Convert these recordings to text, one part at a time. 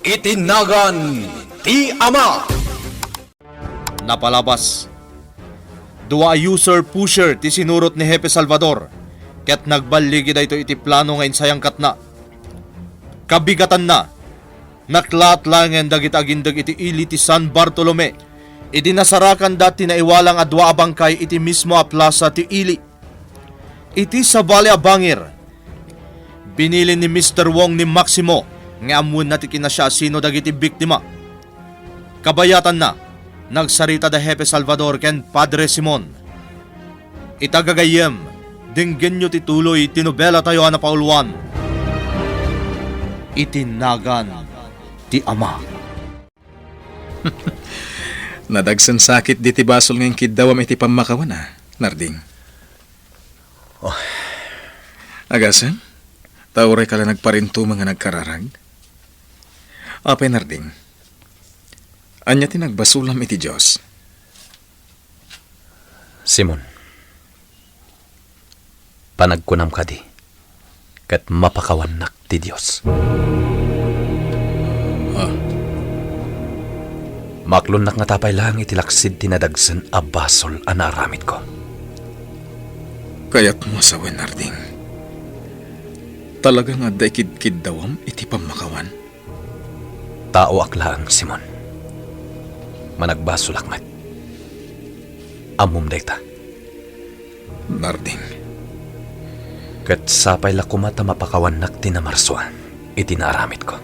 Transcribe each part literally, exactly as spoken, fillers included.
Iti nagan ti Ama. Napalabas, dua a user pusher ti sinurot ni Hepe Salvador, ket nagballigi daytoy iti plano nga insayangkatna. Kabigatanna, naklaat laengen dagiti agindeg iti ili ti San Bartolome idi nasarakanda ti naiwalang a dua a bangkay iti mismo a plasa ti ili. Iti sabali a bangir, binilin ni Mister Wong ni Maximo nga ammoenna ti kinasiasino dagiti biktima. Kabayatanna, nagsarita da Hepe Salvador ken Padre Simon. Ita gagayyem, denggenyo ti tuloy ti nobelatayo a napauluan. Iti nagan ti Ama. Nadagsen sakit diti basol nga inkiddawam iti pammakawan a, Narding. Oh. Agasem, ta uray ka la nagparintumeng nga nagkararag. Apay, Narding, ania ti nagbasolam iti Dios? Simon, panagkunam kadi, ket mapakawannak ti Dios. Ah. Maaklonnak nga ta pay laeng iti laksid ti nadagsen a basol a naaramidko. Kayatmo a sawen, Narding, talaga nga adda ikidkiddawam iti pammakawan? Taoak laeng, Simon. Managbasolak met. Ammom dayta. Narding. Ket sapay la koma ta mapakawannak ti namarsua iti naaramidko.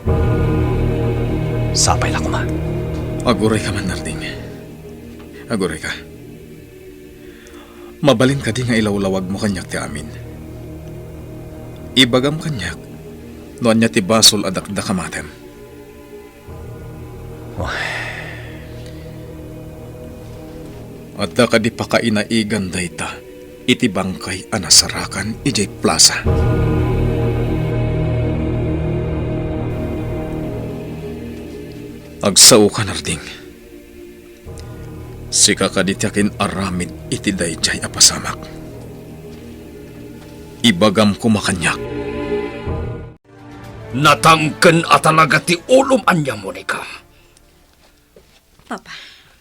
Sapay la koma. Aguray ka man, Narding. Aguray ka. Mabalin kadi nga ilawlawagmo kaniak ti amin? Ibagam kaniak no ania ti basol a dakdakamatem. Oh. Adda kadi pakainaigan dayta iti bangkay a nasarakan idiay plasa? Agsaoka, Narding. Sika kadi ti akin-aramid iti daydiay a pasamak. Ibagam koma kaniak. Natangken a talaga ti ulom ania, Monica. Papa.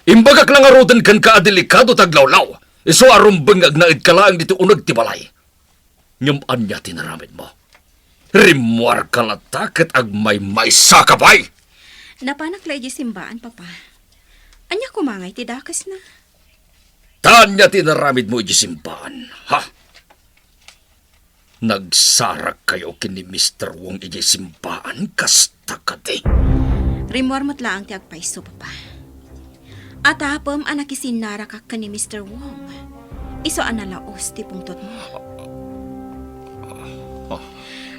Imbagak la ngaruden kenka a delikado ti aglawlaw. Isu a rumbeng nga agnaedka laeng ditoy uneg ti balay. Ngem ania ti inaramidmo? Rimmuarka latta ket agmaymaysaka pay! Napanak la idiay simbaan, Papa. Ania koma ngay ti dakesna? Ta ania ti inaramidmo idiay simbaan, ha? Nagsarakkayo ken ni Mister Wong idiay simbaan, kasta kadi? Rimmuar met laeng ti agpayso, Papa. Atapem a nakisinnaraka ken ni Mister Wong. Isu a nalaos ti pungtotmo.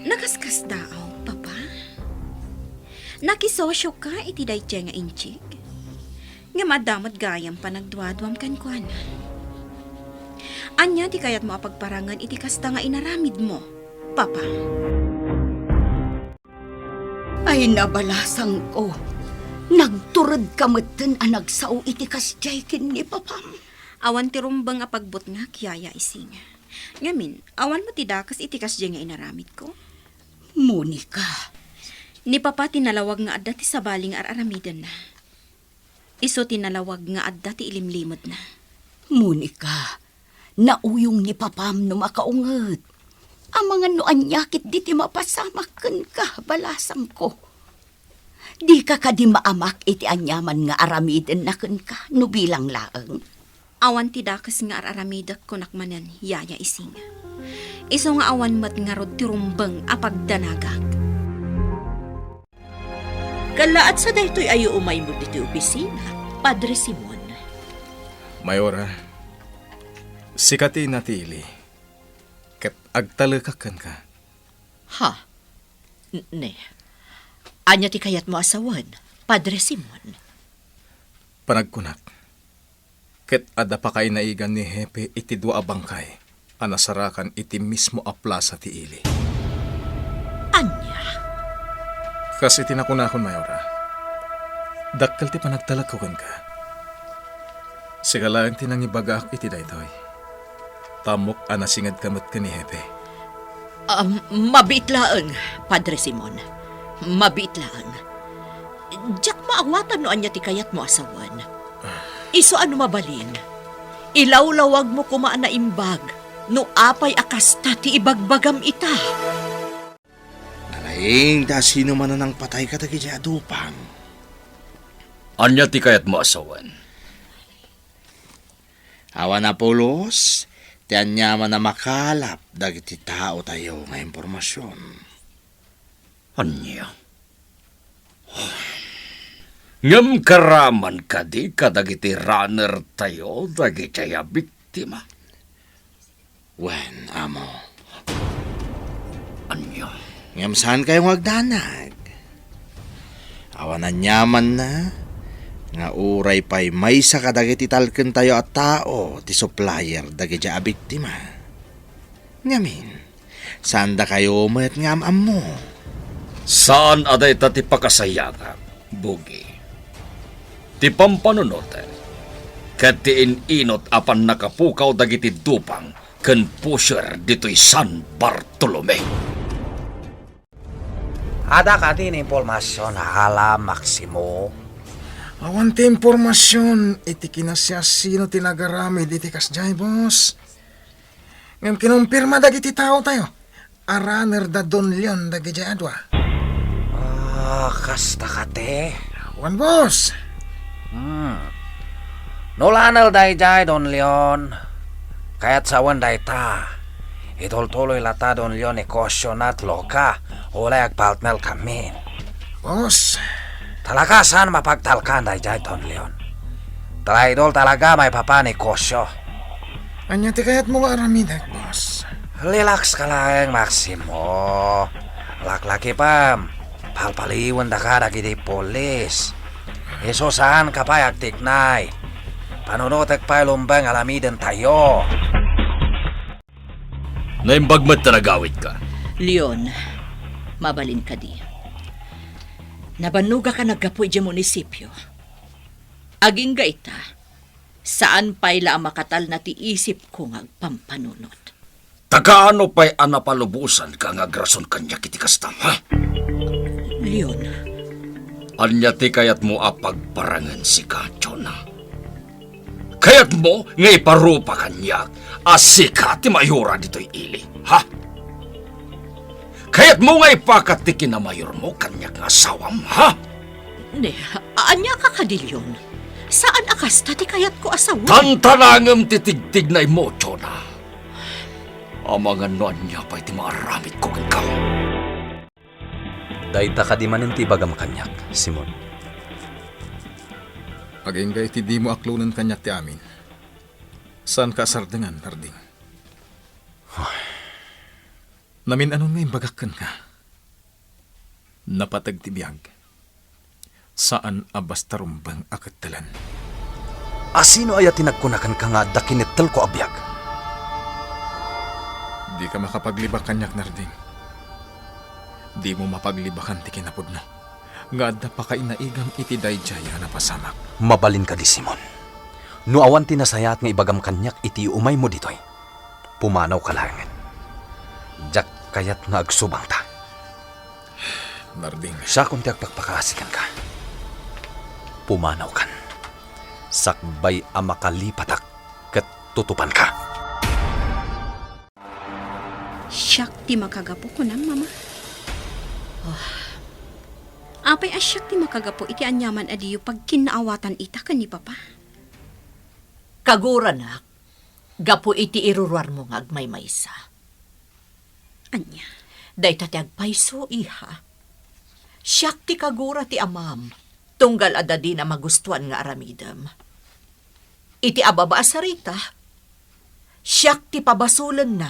Nakaskasdaaw, Papa? Nakisosioka iti daydiay nga inchik? Ngem adda met gayam panagduaduam kenkuana. Ania ti kayatmo a pagparangen iti kasta nga inaramidmo, Papa? Ay, nabalasangko. Nagturedka metten a nagsao iti kasdiay ken ni papam. Awan ti rumbeng a pagbutngak, Yaya Ising. Ngamin, awan met ti dakes iti kasdiay nga inaramidko. Monica. Ni Papa ti nalawag nga adda ti sabali nga ar-aramidenna. Isu ti nalawag nga adda ti ilimlimedna. Monica, nauyong ni papam no makaunget. Amangan no ania ketdi ti mapasamak kenka, balasangko. Dika kadi maamak iti aniaman nga aramidenna kenka no bilang laeng? Awan ti dakes nga ar-aramidek, kunak manen, Yaya Ising. Isu nga awan met ngarud ti rumbeng a pagdanagak. Kallaat sa daytoy ayo umaymo ditoy opisina, Padre Simon. Mayora, sika ti natili, ket agtalekak kenka. Ha? N-, ne. Ania ti kayatmo a sawen, Padre Simon? Panagkunak, ket adda pakainaigan ni Hepe iti dua a bangkay a nasarakan iti mismo a plasa ti ili. Ania? Kas iti nakunakon, Mayora, dakkel ti panagtalekko kenka. Sika laeng ti nangibagaak iti daytoy. Ta ammok a nasingedka met ken ni Hepe. Um, mabiit laeng, Padre Simon. Mabiit laeng. Diak maawatan no ania ti kayatmo a sawen. Isu a no mabalin, ilawlawagmo koma a naimbag no apay a kasta ti ibagbagam ita. Nalaing ta sino man a nangpatay kadagiti a dupang. Ania ti kayatmo a sawen? Awan a pulos ti aniaman a makalap dagiti taotayo nga impormasion. Ania? Ngem karaman kadi kadagiti runner-tayo dagiti a biktima? Wen, amo. Ania? Ngem saankayo nga agdanag. Awan aniamanna nga uray pay maysa kadagiti talkentayo a tao ti supplier dagiti a biktima. Ngamin, saandakayo met nga am-ammo. Saan a dayta ti pakasayangak, Bugi. Ti pampanunotek ket ti in-inot a pannakapukaw dagiti dupang ken pusher ditoy San Bartolome. Adda kadi ni impormasion a alam, Maximo? Awan ti impormasion iti kinasiasino ti nagaramid iti kasdiay, boss. Ngem kinumpirma dagiti taotayo a runner da Don Leon dagiti a dua. Ah, kasta kadi? Wen, boss. Hmm. No runner daydiay Don Leon, kayat sawen dayta. Itultuloy latta Don Leon negosiona ti loka, ulay agpartnerkamin. Boss. Talaga saan mapagtalkan daydiay Don Leon. Traidor talaga maipapan negosio. Ania ti kayatmo nga aramidek, boss? Relax ka laeng, Maximo. Laklakipem. Palpaliwendaka dagiti pulis. Isu saanka pay agtiknay. Panunotek pay lumbeng aramidentayo. Naimbag met ta nagawidka. Leon, mabalin kadi. Nabannogak a naggapu idiay munisipio. Agingga ita, saan pay la a makatalna ti isipko nga agpampanunot. Ta kaano pay a napalubosanka nga agrason kaniak iti kastam, ha? Leon. Ania ti kayatmo a pagparangen sika, Jonah? Kayatmo nga iparupa kaniak a sika ti mayora ditoy ili, ha? Kayatmo nga ipakat ti kinamayormo kaniak nga asawam, ha? Ne, ania ka kadi, Leon? Saan a kasta ti kayatko a sawen. Tantanangem ti tigtignaymo, Jonah. Amangan no ania pay ti maaramidko kenka. Dayta kadi manen ti ibagam kaniak, Simon? Agingga iti dimo aklonen kaniak ti amin. Saanka a sardengan, Narding. Namin-anon nga imbagak kenka. Napateg ti biag. Saan a basta rumbeng a kettelen. A sino aya ti nagkuna kenka nga adda kinettelko a biag? Dika makapaglibak kaniak, Narding. Dimo mapaglibakan ti kinapudno nga adda pakainaigam iti daydiay a napasamak. Mabalin kadi, Simon. No awan ti nasayaat nga ibagam kaniak iti umaymo ditoy, pumanawka laengen. Diak kayat nga agsubangta. Narding. Siakon ti agpakpakaasi kenka. Pumanawkan. Sakbay a makalipatak ket tutupanka. Siak ti makagapu, kunam, Mama? Oh. Apay a siak ti makagapu iti aniaman a diyo pagkinnaawatan ita ken ni Papa? Kaguranak, gapu iti iruruarmo nga agmaymaysa. Ania? Dayta ti agpayso, iha. Siak ti kagura ti amam, tunggal adda dina magustuan nga aramidem. Iti ababa a sarita, siak ti pabasolenna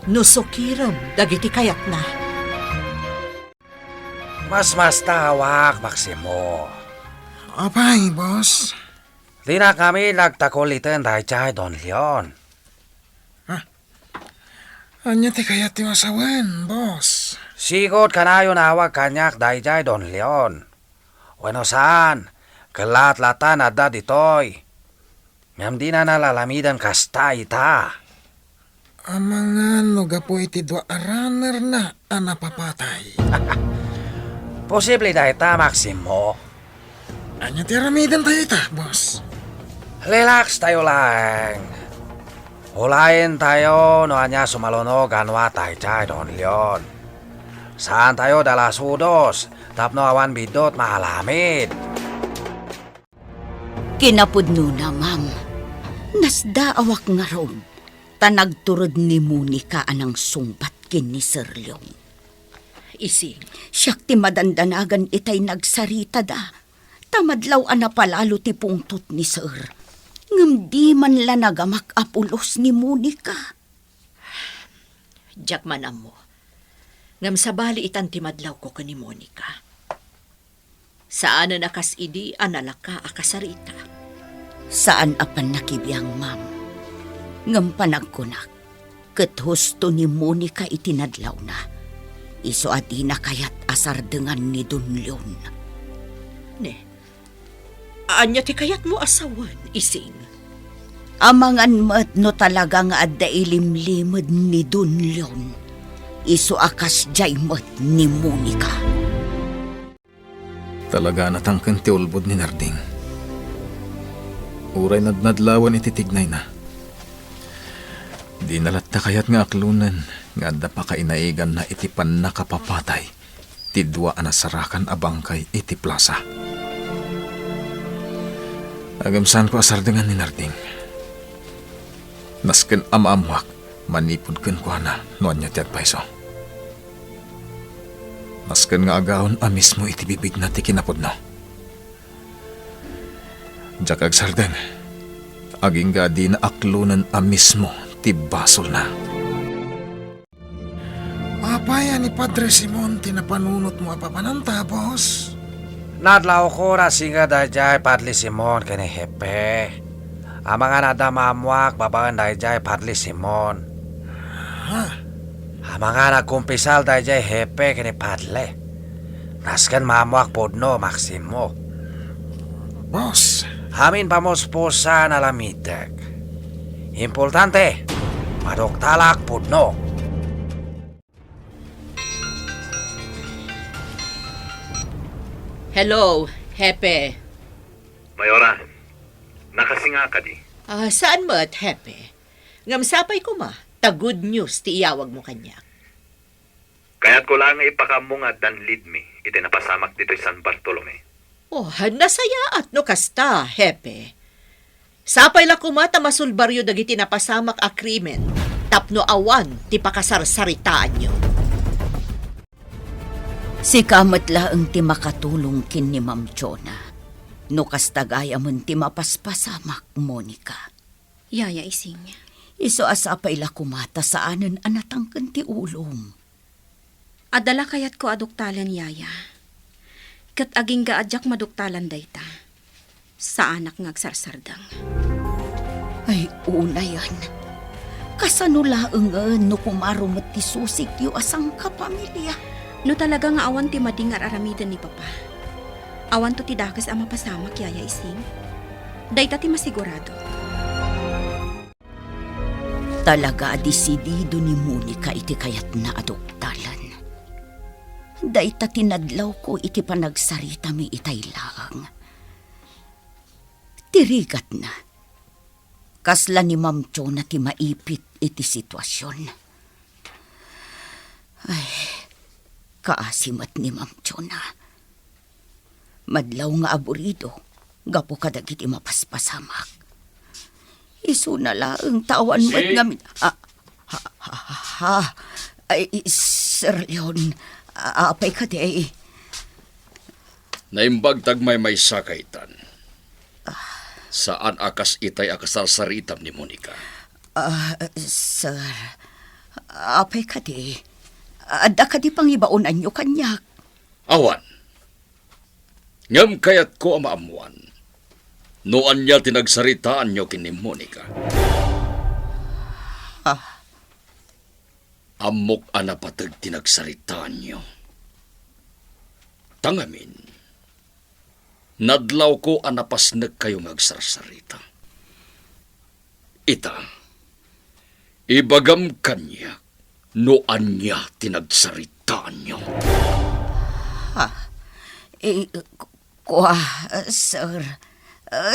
no sukirem dagiti kayatna. Masmastawak, Maximo. Apay, boss? Dinak ngamin nagtakuliten daydiay Don Leon. Ha? Ania ti kayatyo a sawen, boss? Sigud kanayon a awag kaniak daydiay Don Leon. Wenno saan, kellaat latta nga adda ditoy. Ngem dina nalalamiden kasta ita. Amangan no gapu iti dua a runner-na a napapatay. Posible dayta, Maximo. Ania ti aramidentayo ita, boss? Relax tayo laeng. Ulayen tayo no ania sumalunog a nuat daydiay Don Leon. Saan tayo dalasudos tapno awan biddut maalamid. Kinapudnona, ma'am. Nasdaawak ngarud, ta nagtured ni Monica a nangsungbat ken ni Sir Leon. Ising. Siak ti madandanagan itay nagsaritada, ta madlaw a napalalo ti pungtot ni Sir. Ngem di man la nagamak a pulos ni Monica. Diak man ammo. Ngem sabali itan ti madlawko ken ni Monica. Saanen a kas idi a nalaka a kasarita. Saan a pannakibiang, ma'am. Ngem panagkunak, ket husto ni Monica iti nadlawna. Isu a dina kayat a sardengan ni Don Leon. Ne, ania ti kayatmo a sawen, Ising? Amangan met no talaga nga adda ilimlimed ni Don Leon. Isu a kasdiay met ni Monica. Talaga a natangken ti ulbod ni Narding. Uray nadnadlawen iti tignayna, dina latta kayat nga aklonen nga adda pakainaiganna iti pannakapapatay ti dua a nasarakan a bangkay iti plasa. Ngem saanko a sardengan ni Narding. Nasken a maammoak manipud kenkuana no ania ti advice-o. Nasken nga agaon a mismo iti bibigna ti kinapudno. Diak agsardeng, agingga a dina aklonen a mismo ti basolna. Apay a ni Padre Simon ti napanunotmo a papananta, boss? Nadlawko a singed daydiay Padre Simon ken ni Hepe. Amangan adda maammoak babaen daydiay Padre Simon. Ha? Amangan agkumpisal daydiay Hepe ken ni Padre. Nasken maammoak pudno, Maximo. Boss. Amin pamuspusan a lamitek. Importante, maduktalak pudno. Hello, Hepe. Mayora, nakasinga kadi? Ah, saan met, Hepe? Ngem sapay koma, ta good news ti iyawagmo kaniak. Kayatko la nga ipakaammo nga addan lead mi iti napasamak ditoy San Bartolome. Oh, nasayaat no kasta, Hepe. Sapay la koma ta masulbaryo dagiti napasamak a krimen tapno awan ti pakasarsaritaanyo. Sika met laeng ti makatulong ken ni Ma'am Jonah, no kasta gayamen ti mapaspasamak, Monica. Yaya Ising. Isu a sapay la koma ta saanen a natangken ti ulom. Adda la kayatko a duktalen, Yaya. Ket agingga a diak maduktalan dayta, saanak nga agsarsardeng. Ay, unayen. Kasano laengen no kumaro met ti susikyo a sangkapamilia? No talaga nga awan ti madi nga ar-aramiden ni Papa, awanto ti dakes a mapasamak, Yaya Ising. Dayta ti masigurado. Talaga a desidido ni Monica iti kayatna a duktalen. Dayta ti nadlawko iti panagsaritami itay laeng. Ti rigatna, kasla ni Ma'am Jonah ti maipit iti situasion. Ay, kaasi met ni Ma'am Jonah. Madlaw nga aburido gapu kadagiti mapaspasamak. Isuna laeng ta awan met ngamin, ah, ha, ha, ha, ha. Ay, Sir Leon, a-, apay kadi? Naimbag ta agmaymaysa kaitan. Saan a kas itay a kasarsaritam ni Monica. Ah, sir, apay kadi? Adda kadi pangibaonanyo kaniak? Awan. Ngem kayatko a maammuan no ania ti nagsaritaanyo ken ni Monica. Ah. Ammok a napateg ti nagsaritaanyo. Ta ngamin, nadlawko a napasnekkayo nga agsarsarita. Ita, ibagam kaniak no ania ti nagsaritaanyo. Ha? Eh, ku-, Kua, sir,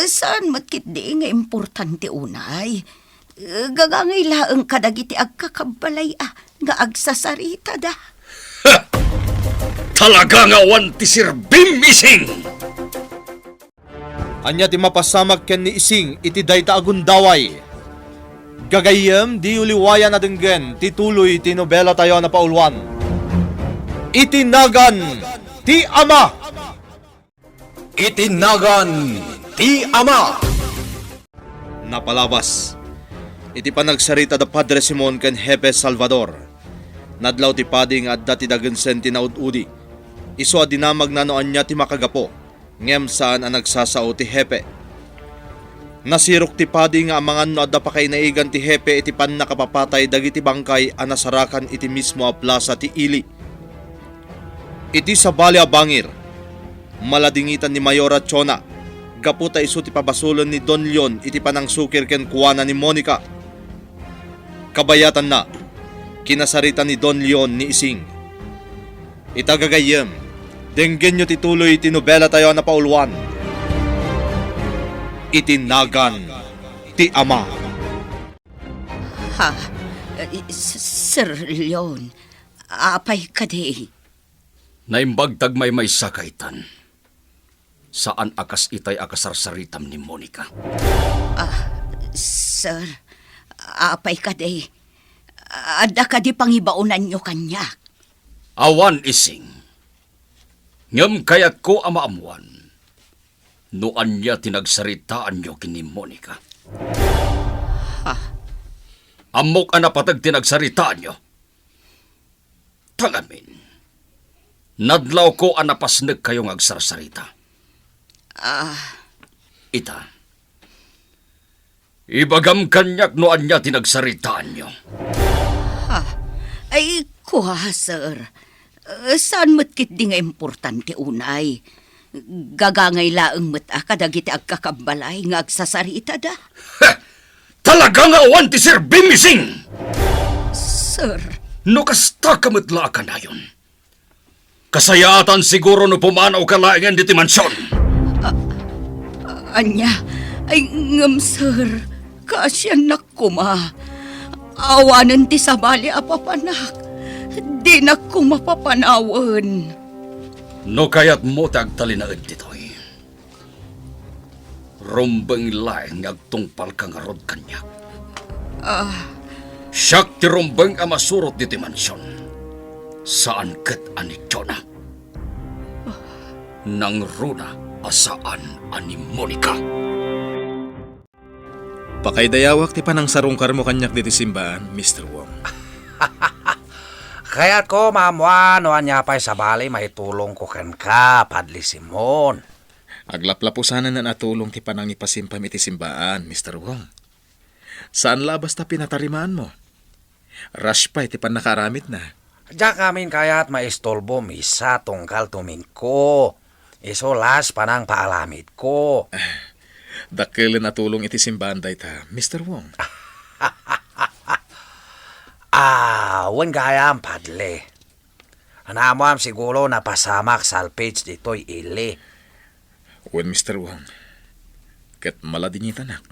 saan met ketdi nga importante unay. Gagangay laeng kadagiti agkakabbalay a nga agsasaritada. Ha! Talaga nga awan ti serbim, Ising! Ania ti mapasamak ken ni Ising iti dayta a gundaway? Gagayyem, diyo liwayan a denggen ti tuloy ti nobelatayo a napauluan, Iti Nagan ti Ama. Iti Nagan ti Ama. Napalabas iti panagsarita da Padre Simon ken Hepe Salvador. Nadlaw ti padi nga adda ti dagensen ti naud-udi. Isu a dinamagna no ania ti makagapu, ngem saan a nagsasao ti Hepe. Nasirok ti padi nga amangan no adda pakainaigan ti Hepe iti pannakapapatay dagiti bangkay a nasarakan iti mismo a plasa ti ili. Iti sabali a bangir, maladingitan ni Mayora Chona gapu ta isu ti pabasolen ni Don Leon iti panangsukir kenkuana ni Monica. Kabayatanna, kinasarita ni Don Leon ni Ising. Ita gagayyem, denggenyo ti tuloy ti nobelatayo a napauluan, Iti Nagan ti Ama. Ha? Eh, S-, Sir Leon, apay kadi? Naimbag ta agmaymaysa ka itan. Saan a kas itay a kasarsaritam ni Monica. Ah, sir, apay kadi? Adda kadi pangibaonanyo kaniak? Awan, Ising. Ngem kayatko a maammuan no ania ti nagsaritaanyo ken ni Monica. Ha? Ammok a napateg ti nagsaritaanyo. Ta ngamin, nadlawko a napasnekkayo nga agsarsarita. Ah. Ita, ibagam kaniak no ania ti nagsaritaanyo. Ha? Ay, kua, sir. Eh, saan met ketdi nga importante unay. Gagangay laeng met a kadagiti agkakabbalay nga agsasaritada. Ha! Talaga nga awan ti serbim, Ising! Sir. No kasta ka met la a kanayon, kasayaatan siguro no pumanawka laengen ditoy mansion. A-, ania? Ay, ngem, sir, kaasiannak koma. Awanen ti sabali a papanak. Dinak koma papanawen. No kayatmo ti agtalinaed ditoy, rumbeng laeng nga agtungpalka ngarud kaniak. Ah. Siak ti rumbeng a masurot ditoy mansion. Saan ket a ni Jonah. Nangruna a saan a ni Monica. Pakaidayawak ti panangsarungkarmo kaniak ditoy simbaan, Mister Wong. Kayatko maammuan no ania pay sabali maitulongko kenka, Padre Simon. Aglaplapusanan a tulong ti panangipasimpam iti simbaan, Mister Wong. Saan la a basta pinatarimaanmo. Rush pay ti pannakaaramidna. Diak amin kayat maisturbo misa tunggal tumingko. Isu las panangpaaramidko. Dakkelen a tulong iti simbaan dayta, Mister Wong. Ah, wen gayam, Padre. Naammoam siguro napasamak salpage ditoy ili. Wen, Mister Wong, ket maladingitanak.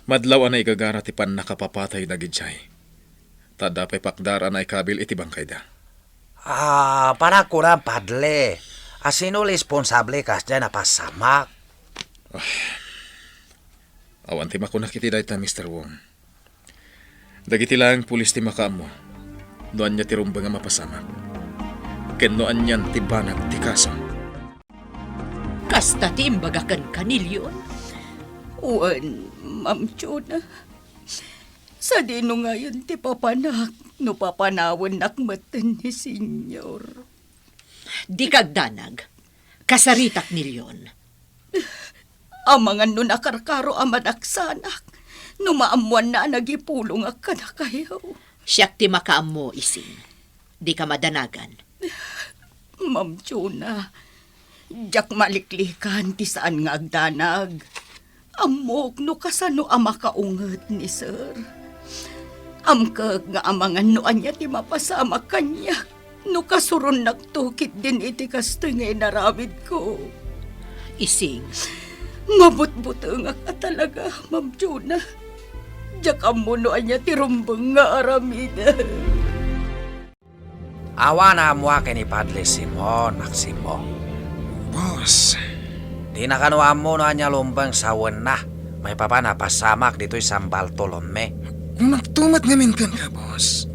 Madlaw a naigagara ti pannakapapatay dagidiay. Ta adda pay pakdar a naikabil iti bangkayda. Ah, panagkunam, Padre, a sino responsable kasdiay napasamak? Ah, awan ti makunak iti dayta, Mister Wong. Dagiti laeng pulis ti makaammo no ania ti rumbeng a mapasamak ken no anian ti banag ti kaso. Kasta ti imbaga kenka ni Leon? Wen, Ma'am Chona. Sadino ngayon ti papanak no papanawennak metten ni Senyor? Dika agdanag. Kasaritak ni Leon. Amangan no nakarkaro a madaksanak, no maammoanna a nagipulongak kadakayo. Siak ti makaammo, Ising. Dika madanagan. Ma'am Chona, diak maliklikan ti saan nga agdanag. Ammok no kasano a makaunget ni Sir. Amkek nga amangan no ania ti mapasamak kaniak no kasuronnakto ketdin iti kastoy nga inaramidko. Ising, mabutbutengak a talaga, Ma'am Jonah. Diak ammo no ania ti rumbeng nga aramiden. Awan a ammoak ken ni Padre Simon, Maximo. Boss. Dina kano ammo no ania rumbeng sawenna maipapan a pasamak ditoy San Bartolome. Kunakto met ngamin kenka, boss.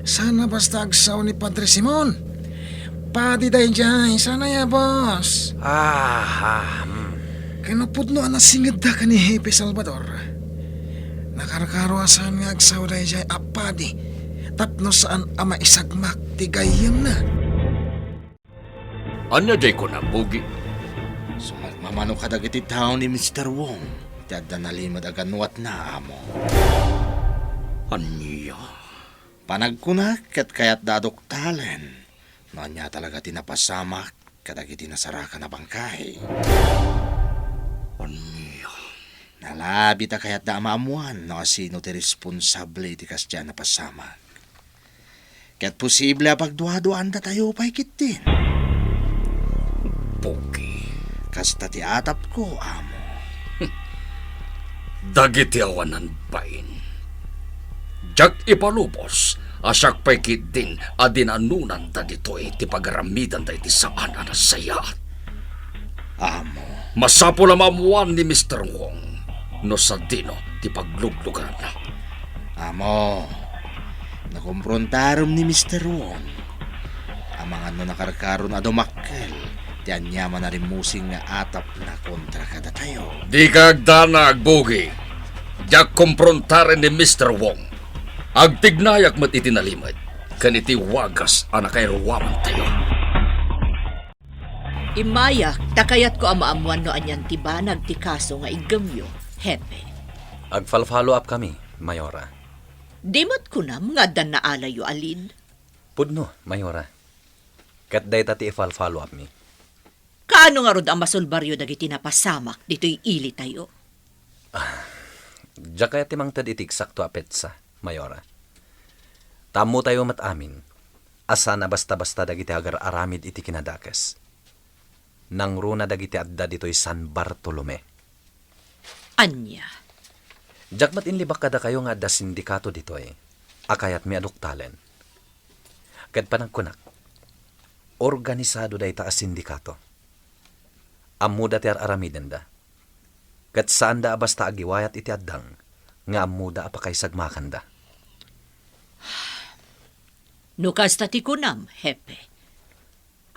Saan a basta agsao ni Padre Simon. Padi daydiay, saan aya, boss? Ah, ah, hmm. Ken no pudno a nasingedda ken ni Hepe Salvador, nakarkaro a saan nga agsao daydiay a padi tapno saan a maisagmak ti gayyemna. Ania diay kunam, Bugi? Sumarmamano kadagiti tao ni Mister Wong ti adda nalimed a ganwatna, amo. Ania? Panagkunak ket kayatda a duktalen no ania talaga ti napasamak kadagiti nasarakan a bangkay. Ania? Nalabit a kayatda a maammoan no asino ti responsable iti kasdiay a napasamak. Ket posible a pagduaduaandatayo pay ketdin. Bugi. Kasta ti atapko, amo. Dagiti awanan bain. Diak ipalubos a siak pay ketdin a dinanonanda ditoy ti pagaramidanda iti saan a nasayaat. Amo. Masapul a maammoan ni Mister Wong no sadino ti pagluglugarna. Amo, nakomprontarem ni Mister Wong. Amangan no nakarkaron a dumakkel ti aniaman a rimmusing nga atapna kontra kadatayo. Dika agdanag, Bugi. Diak komprontaran ni Mister Wong. Agtignayak met iti nalimed ken iti wagas a nakairuamantayo. Immayak, ta kayatko a maammoan no anian ti banag ti kaso nga iggemyo, Hepe. Agfalfollow up kami, Mayora. Di met kunam nga addan naalayyo a lead? Pudno, Mayora. Ket dayta ti ifalfollow upmi. Kaano ngarud a masolbaryo dagiti napasamak ditoy ilitayo? Ah, diak kayat ti mangted iti eksakto a petsa, Mayora. Ta ammotayo met amin a saan a basta-basta dagiti agar-aramid iti kinadakes. Nangruna dagiti adda ditoy San Bartolome. Ania? Diak met inlibak kadakayo nga adda sindikato ditoy a kayatmi a duktalen. Ket panagkunak, organisado dayta a sindikato. Ammoda ti ar-aramidenda. Ket saanda a basta agiwayat iti addang nga ammoda a pakaisagmakanda. No kasta ti kunam, Hepe,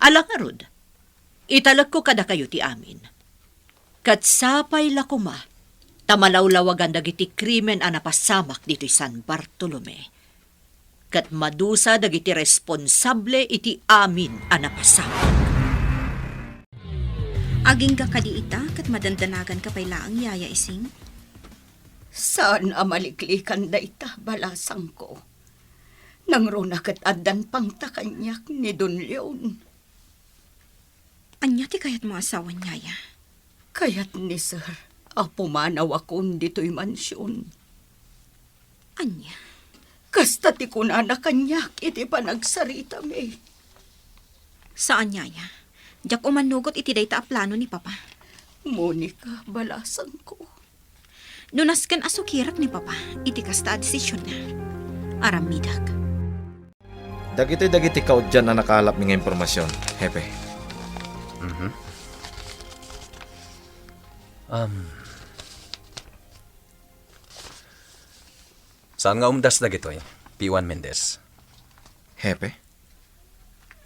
ala ngarud, italekko kadakayo ti amin. Ket sapay la koma ta malawlawagan dagiti krimen a napasamak ditoy San Bartolome. Ket madusa dagiti responsable iti amin a napasamak. Agingga kadi ita ket madandanaganka pay laeng, Yaya Ising? Saan a maliklikan dayta, balasangko. Nangruna ket addan pangta kaniak ni Don Leon. Ania ti kayatmo a sawen, Yaya? Kayat ni Sir a pumanawakon ditoy mansion. Ania? Kasta ti kunana kaniak iti panagsaritami. Saan, Yaya. Diak umannugot iti dayta a plano ni Papa. Monica, balasangko. No nasken a sukirek ni Papa iti kasta a desisionna, aramidek. Dagitoy dagiti kaudian a nakalapmi nga impormasion, Hepe. Mhm. Um, saan nga umdas dagitoy, P one Mendez? Hepe?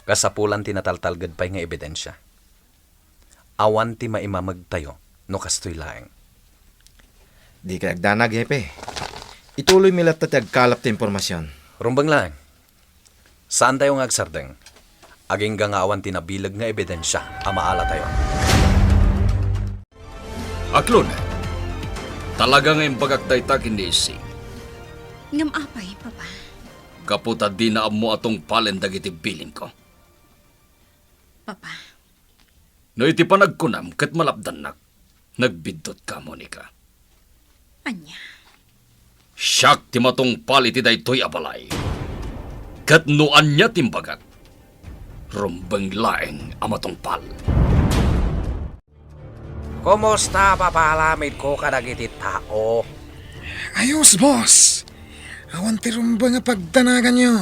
Kasapulan ti nataltalged pay nga ebidensia. Awan ti maimamegtayo no kastoy laeng. Dikay agdanag, Hepe. Ituloymi latta ti agkalap ti impormasion. Rumbeng laeng. Saantayo nga agsardeng. Agingga nga awan ti nabileg nga ebidensia a maalatayo. Aklon, talaga nga imbagak dayta ken ni Ising. Ngem apay, Papa? Gapu ta dina ammo a tungpalen dagiti bilinko. Papa. No iti panagkunam ket malapdannak, nagbiddutka, Monica. Ania? Siak ti matungpal iti daytoy a balay. Ket no ania ti imbagak, rumbeng laeng a matungpal. Kumusta a papalamidko kadagiti tao? Ayos, boss. Awan ti rumbeng a pagdanaganyo.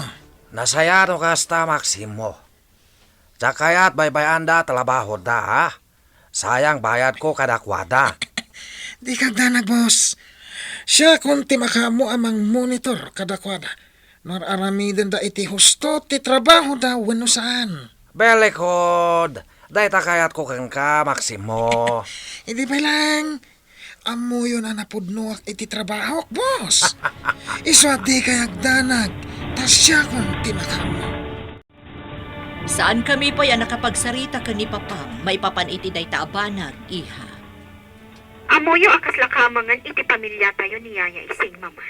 Nasayaat no kasta, Maximo. Diak kayat baybay-anda a trabahoda, ha? Sayang bayadko kadakuada. Dika agdanag, boss. Siakon ti makaammo a mangmonitor kadakuada no ar-aramidenda iti husto ti trabahoda wenno saan. Very good. Dayta kayatko kenka, Maximo. Idi pay laeng, ammoyon a napudnoak iti trabahok, boss. Isu a dikay agdanag, ta siakon ti makaammo. Saankami pay a nakapagsarita ken ni Papam maipapan iti dayta a banag, iha. Ammoyo a kasla kamengen iti pamiliatayo ni Yaya Ising, Mama.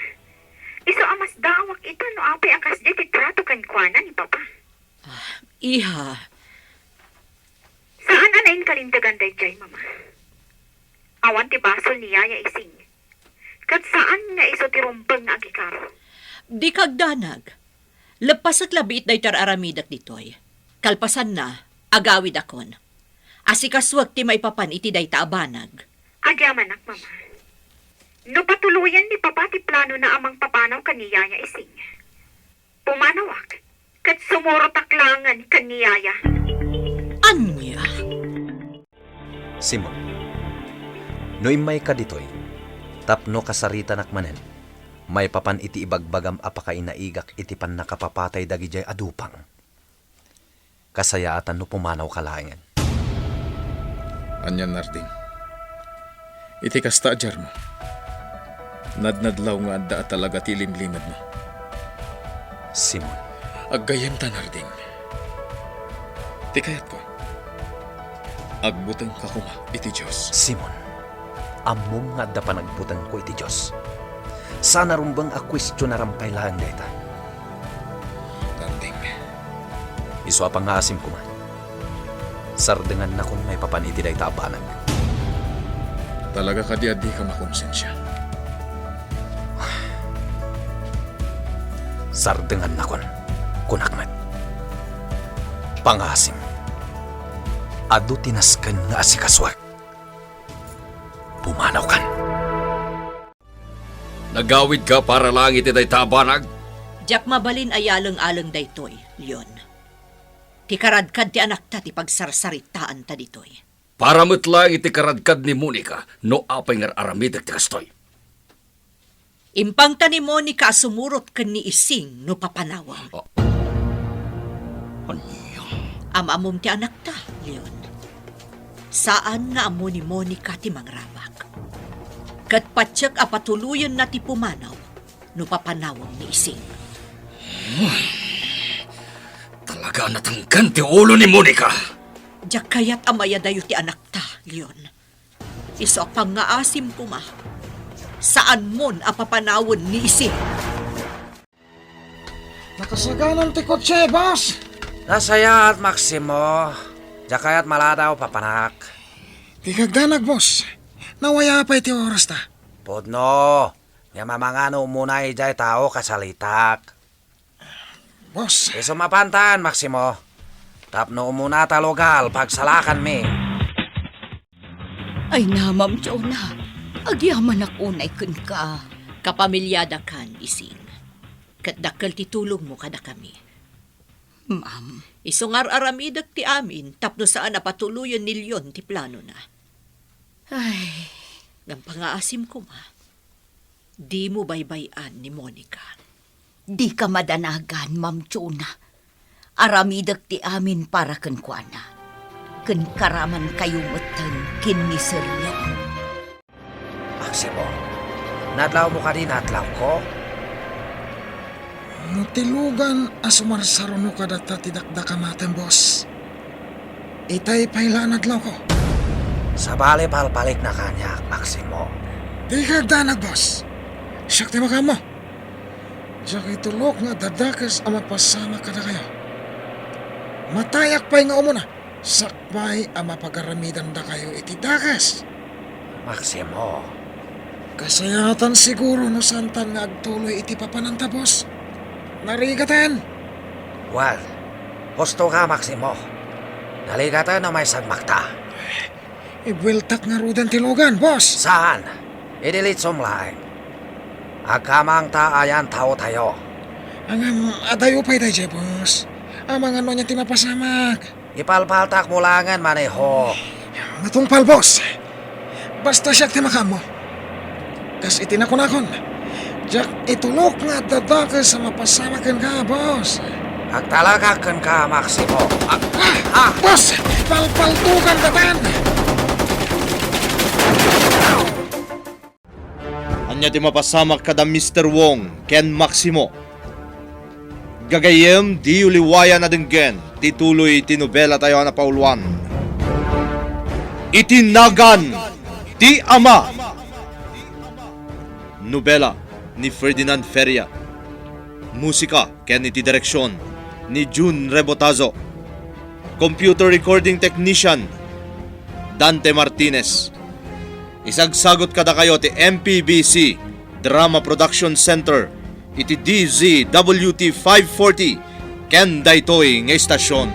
Isu a masdaawak ita no apay a kasdiay ti trato kenkuana ni Papa. Ah, iha. Saan a nainkalintegan daydiay, Mama. Awan ti basol ni Yaya Ising. Ket saan nga isu ti rumbeng nga agikaro. Dika agdanag. Leppasek la biit daytoy ar-aramidek ditoy. Kalpasanna, agawidakon. Asikasuek ti maipapan iti dayta a banag. Agyamanak, Mama. No patuloyen ni Papa ti planona a mangpapanaw ken ni Yaya Ising, pumanawak, ket sumurotak laengen ken ni Yaya. Ania? Simon, no immayka ditoy, tapno kasaritanak manen, maipapan iti ibagbagam a pakainaigak iti pannakapapatay dagidiay a dupang, kasayaatan no pumanawka laengen. Ania, Narding? Iti kasta a diarmo, nadnadlaw nga adda a talaga ti ilimlimedmo. Simon. Aggayyemta, Narding. Ti kayatko, agbutengka koma iti Dios. Simon, ammom nga adda panagbutengko iti Dios. Saan a rumbeng a kuestionaram pay laeng dayta. Narding. Isu a pangngaasim koma. Sardengannakon maipapan iti dayta a banag. Talaga kadi a dika makonsensia? Sardengannakon, kunak met. Pangngaasim, adu ti nasken nga asikasuek. Pumanawkan. Nagawidka para laeng iti dayta a banag? Diak mabalin a yaleng-aleng daytoy, Leon. Ti karadkad ti anakta ti pagsarsaritaanta ditoy. Para met laeng iti karadkad ni Monica no apay nga ar-aramidek ti kastoy. Impangta ni Monica a sumurot ken ni Ising no papanawem. Ah. Ania? Am-ammom ti anakta, Leon. Saan nga ammo ni Monica ti mangrabak. Ket patiek a patuloyenna ti pumanaw no papanawem ni Ising. Talaga a natenggen ti ulo ni Monica. Diak kayat a mayadayo ti anakta, Leon. Isu a pangngaasim koma, saanmon a papanawen ni Ising. Nakasaganan ti kotse, boss! Nasayaat, Maximo. Diak kayat maladaw, papanak. Dika agdanag, boss. Nawayaw pay ti orasta. Pudno. Nga mamangano umuna idiay tao kasalitak. Boss. Isu mapantan, Maximo. Tapno umuna ta lugal, pagsalakanmi. Ay na, Ma'am Jonah. Agyamanak unay kenka. Kapamiliadakan, Ising. Ket dakkel ti tulongmo kadakami. Ma'am. Isu nga ar-aramidek ti amin tapno saan a patuloyen ni Leon ti planona. Ay, ngem pangngaasim koma. Dimo baybay-an ni Monica. Dika madanagan, Ma'am Jonah. Aramidek ti amin para kenkuana. Ken karamankayo metten ken ni Sir Leon. Maximo, nadlawmo kadi nadlawko? No ti lugan a sumarsaruno kadata ti dakdakamatem, boss, itay pay la a nadlawko. Sabali, palpalikna kaniak, Maximo. Dika agdanag, boss. Siak ti makaammo. Diak itulok nga adda dakes a mapasamak kadakayo. Matayak pay nga umuna, sakbay a mapagaramidandakayo iti dakes. Maximo. Kasayaatan siguro no saantan nga agtuloy iti papananta, boss. Narigaten! Well, husto ka, Maximo. Narigaten no maisagmakta. Ibueltak ngaruden ti lugan, boss. Saan? Idilitsom laeng. Agkamangta a yan taotayo. Ngem adayo pay daydiay, boss. Amangan no ania ti mapasamak. Ipalpaltakmo laengen maneho. Matungpal, boss. Basta siak ti makaammo. Kas iti nakunakon, diak itulok nga adda dakes a mapasamak kenka, boss. Agtalagak kenka, Maximo. Ah, ah, boss! Palpaltugan datan! Ania ti mapasamak kada Mister Wong ken Maximo? Gagayyem, diyo liwayan a denggen ti tuloy ti nobelatayo a napauluan, Iti Nagan ti Ama. Nobela ni Ferdinand Feria. Musika ken iti direksion ni Jun Rebotazo. Computer recording technician, Dante Martinez. Isagsagut kadakayo ti M P B C Drama Production Center iti D Z W T five forty ken daytoy nga istasion.